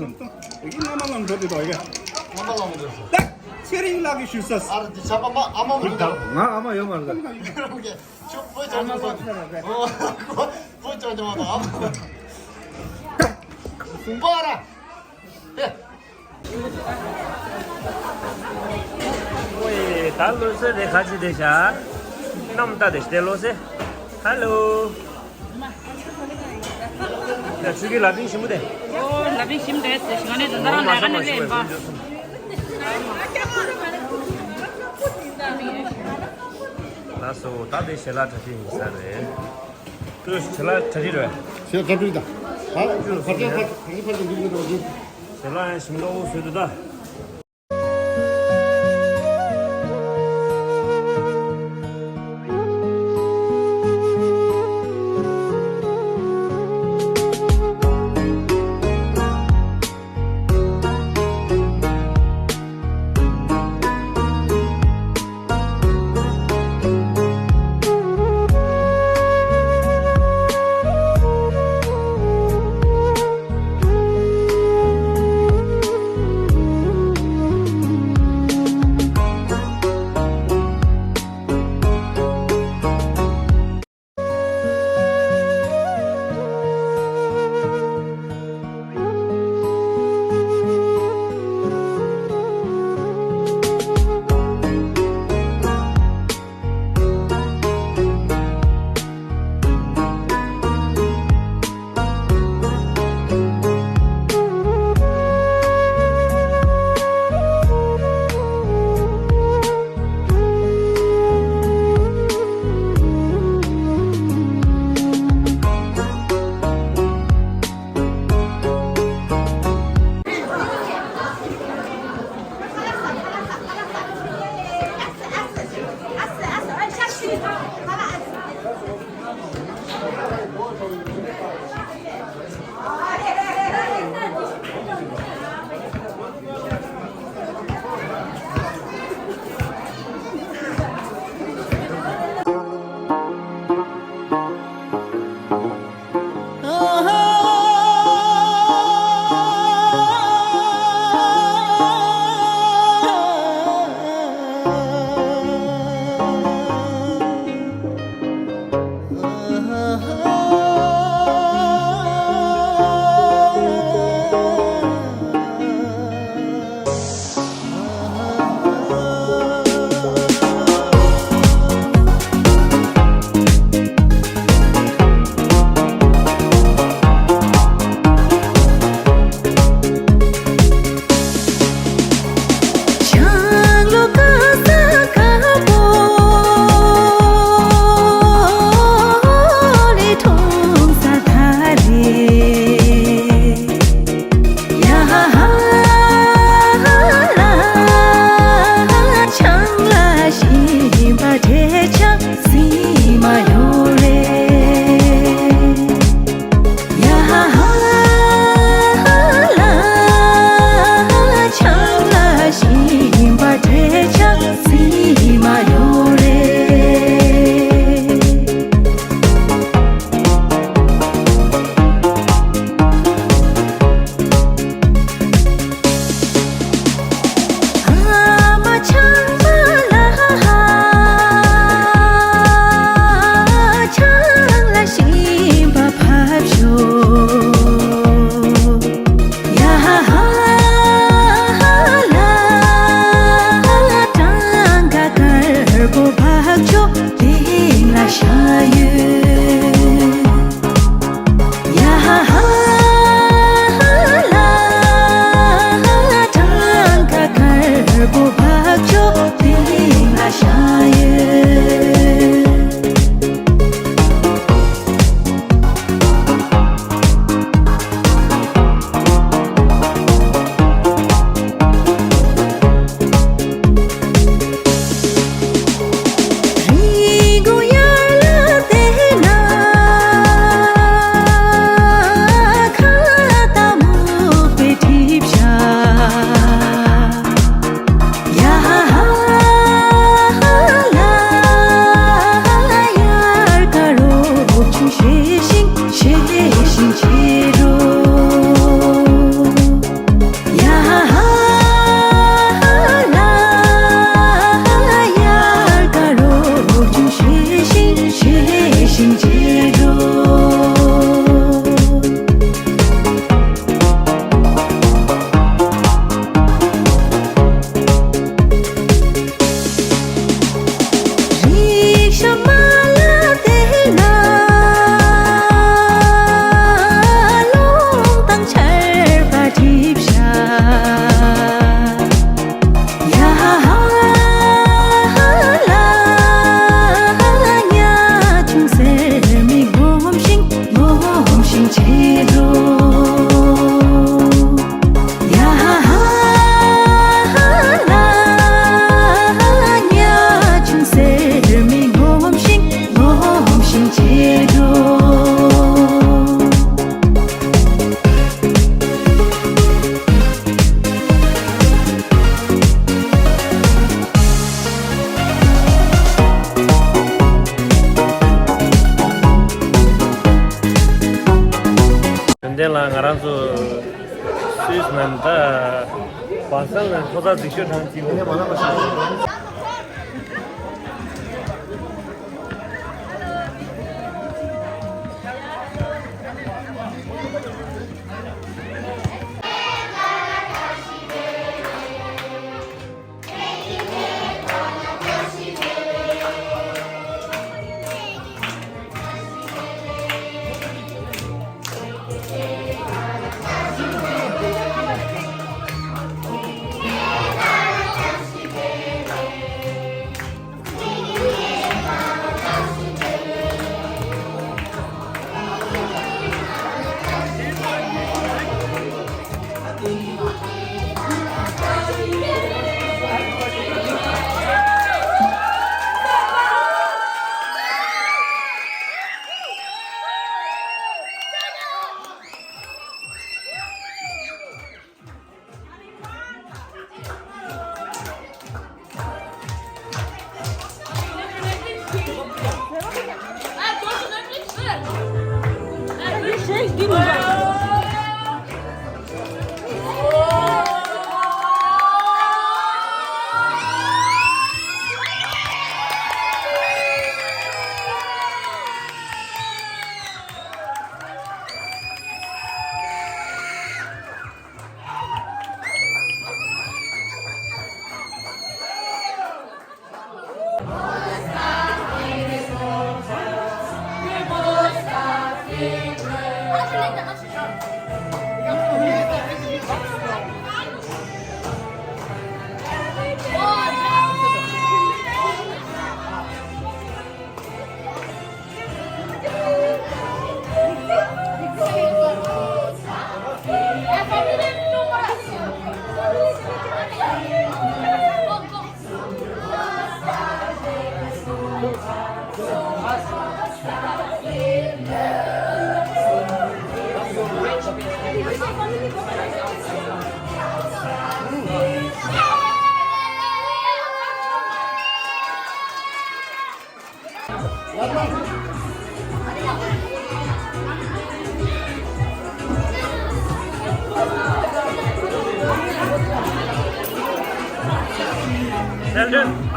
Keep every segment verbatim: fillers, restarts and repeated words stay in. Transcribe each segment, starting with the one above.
ཡིན། ཡིན། ཨ་མ་ལགས་འགྲོ་དེ་དོ་ཡིན། ཨ་མ་ལགས་འགྲོ་སོང་། ད་ཚེ་རིང་ལགས་ཀྱིས་ཞུས་ས། ཨ་ར་འདི་ཆ་པ་མ་ཨ་མ་མ་འགྲོ། ང་ཨ་མ་ཡོད་མ་རེད། ཁྱོད་བུ་ཅག་ཨ་མ་ལགས་ཚེ་རིང་ལགས། ཨོ། བུ་ཅག་ཅག་མ་དང་ཨ་མ། གསུམ་པ་ར། ཨེ། ཨོའི། ད་ལོ་སེ་དེ་ཁ་ཅིག་དེ་ཤ། ནམ་ད་དེ་ཤ་དེ་ལོ་སེ། ཧ་ལོ། ཡ་ཆུ་གི་ལ་ཕིང་ཞིམ་པོ་དེ། ཨོ་ལ་ཕིང་ཞིམ་དེ་ཟེར་ཞིག་ནས་དེ་ད་རང་ལས་ཀ་ནས་ལེན་པ། ལགས་སོ། ད་དེ་ཞལ་ལག་གྲ་སྒྲིག་ཡིན་ས་རེད། ཁྱོད་ཞལ་ལག་གྲ་སྒྲིག་རེད། ཞལ་ལག་གྲ་སྒྲིག་དང་། ཨ་ཕར་ཕར་ཕར་ཕར་ཕར་འགྲིག་འགྲིག་འགྲིག་ཞལ་ལག་ཡང་ཞིམ་ཏོག་བཟོས་འདུག་ད། ཡོན་ཏན་ལགས། ང་རང་ཚོ་སུད་སི་ནང་ད་བ་སང་ལ་ཐོག་མཐའ་འཛིན་སྐྱོང་ཁང་གཅིག་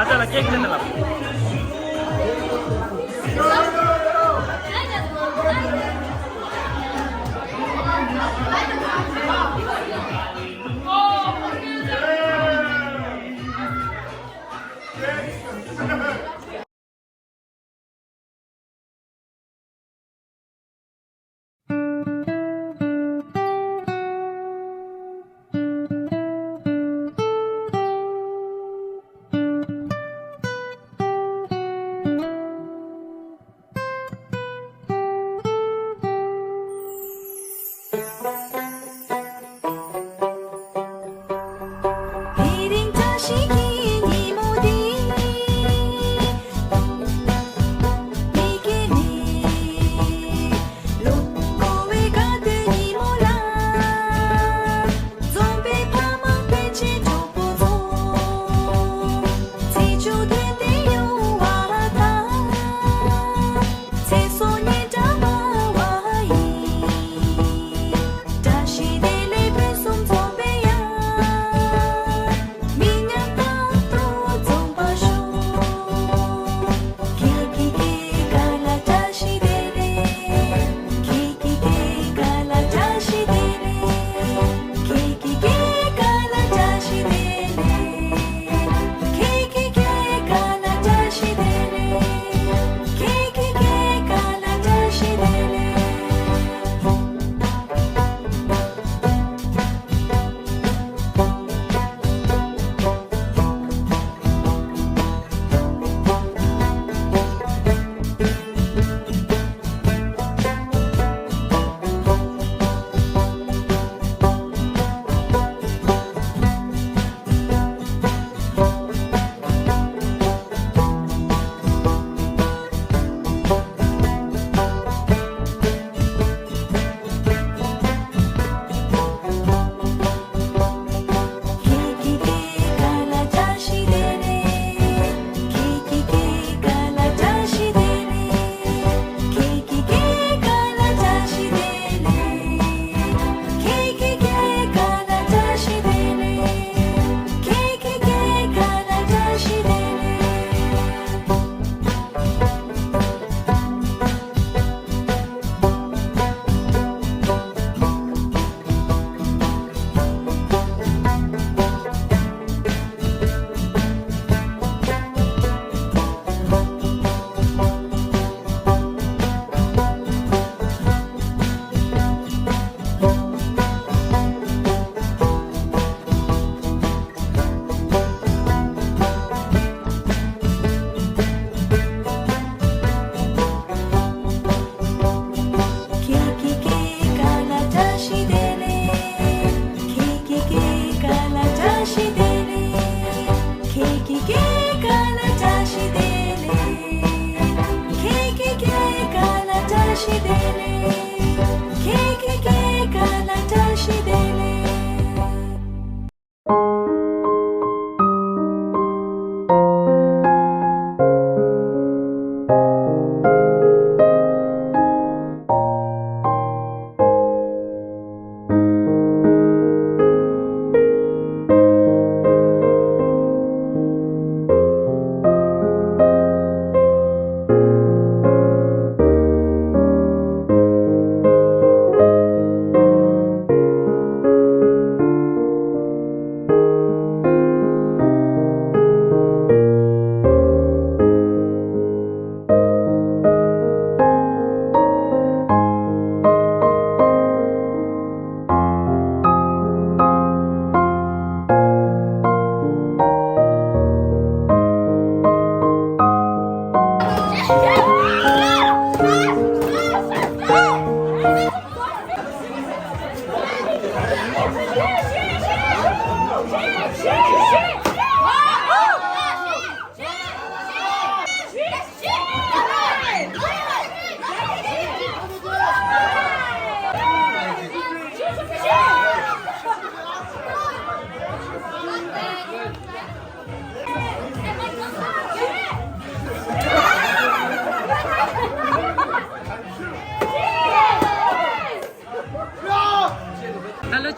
ཨ་ཅག་ལ་ཀེག་སྟེར་ལ།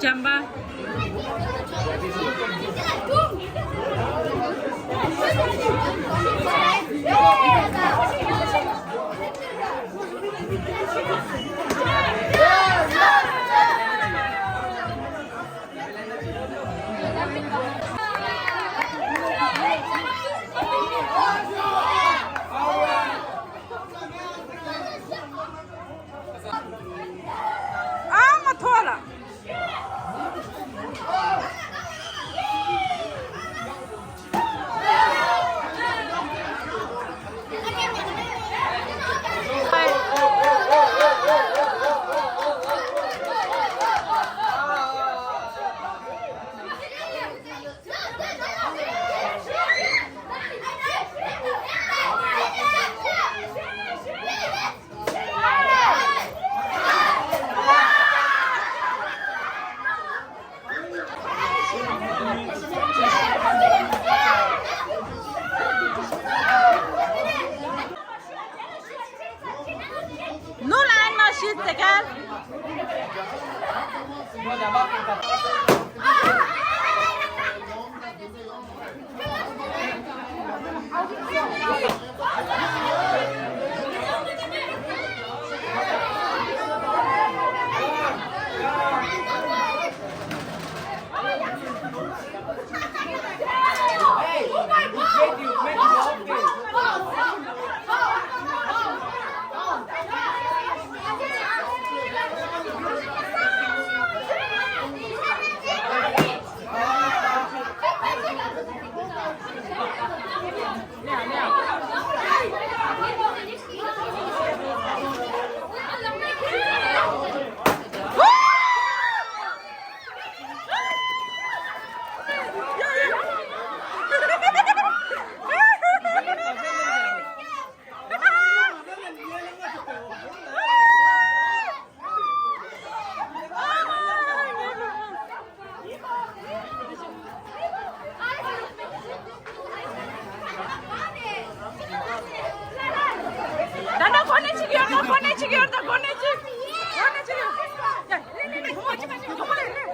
བྱམས་པ། ཨ་མ་ཐོ་ལ། ནུ་ལན་མ་ཤིས་ཏེ་ཀར། ད་ལྟ་གོ་གནས་གཅིག་ཡོད། ད་གོ་གནས་གཅིག་ཡོད། ད་གོ་གནས་གཅིག་གོ་གནས་གཅིག་ཡོད། ཡ། ལེ་ལེ་ལེ། ཧོ། གཅིག་གཅིག་གཅིག་གོ་གནས་ལེ།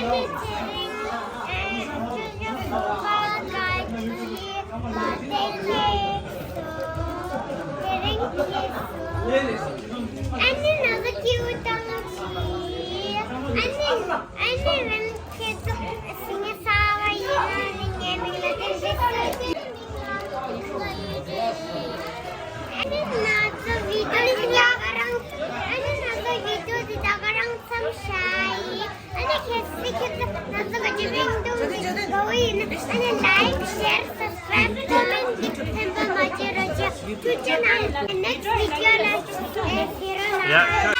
ཨ་ནི་ང་ཚོ་སྐྱིད་པོ་བཏང་ཆི། ཨ་ནི་ཨ་ནི་རང་ཁྱེད་ཚོ་སི་ངེ་ས་བ་ཡིན་ན་ནི་ངའི་མིང་ལ་དེ་འདྲ་ཟེར། ཨ་ནི་ང་ཚོ་བི་ཌིའོ་འདི་ད་ག་རང་། ཨ་ནི་ང་ཚོ་བི་ཌིའོ་འདི་ད་ག་རང་མཚམས་བཞག་ཡིན། ཨ་ནི་ཁྱེད་ཚོས་ཁྱེད་ཚོ་ང་ཚོ་ག་ཅི་བེང་དུ་འདི་གོ་ཡིན་ན། ཨ་ནི་ལའིཀ་ཤེར་སབ་སི་ཀྲའིབ་ཀོ་མེན་ཊི་འདི་ཕན་པ་མ་བརྗེད་རོགས་བྱེད། ཐུགས་རྗེ་གནང་། ནེགསི་ཊི་བི་ཌིའོ་ལ་ཨེ་ཟེར་རོགས་གནང་།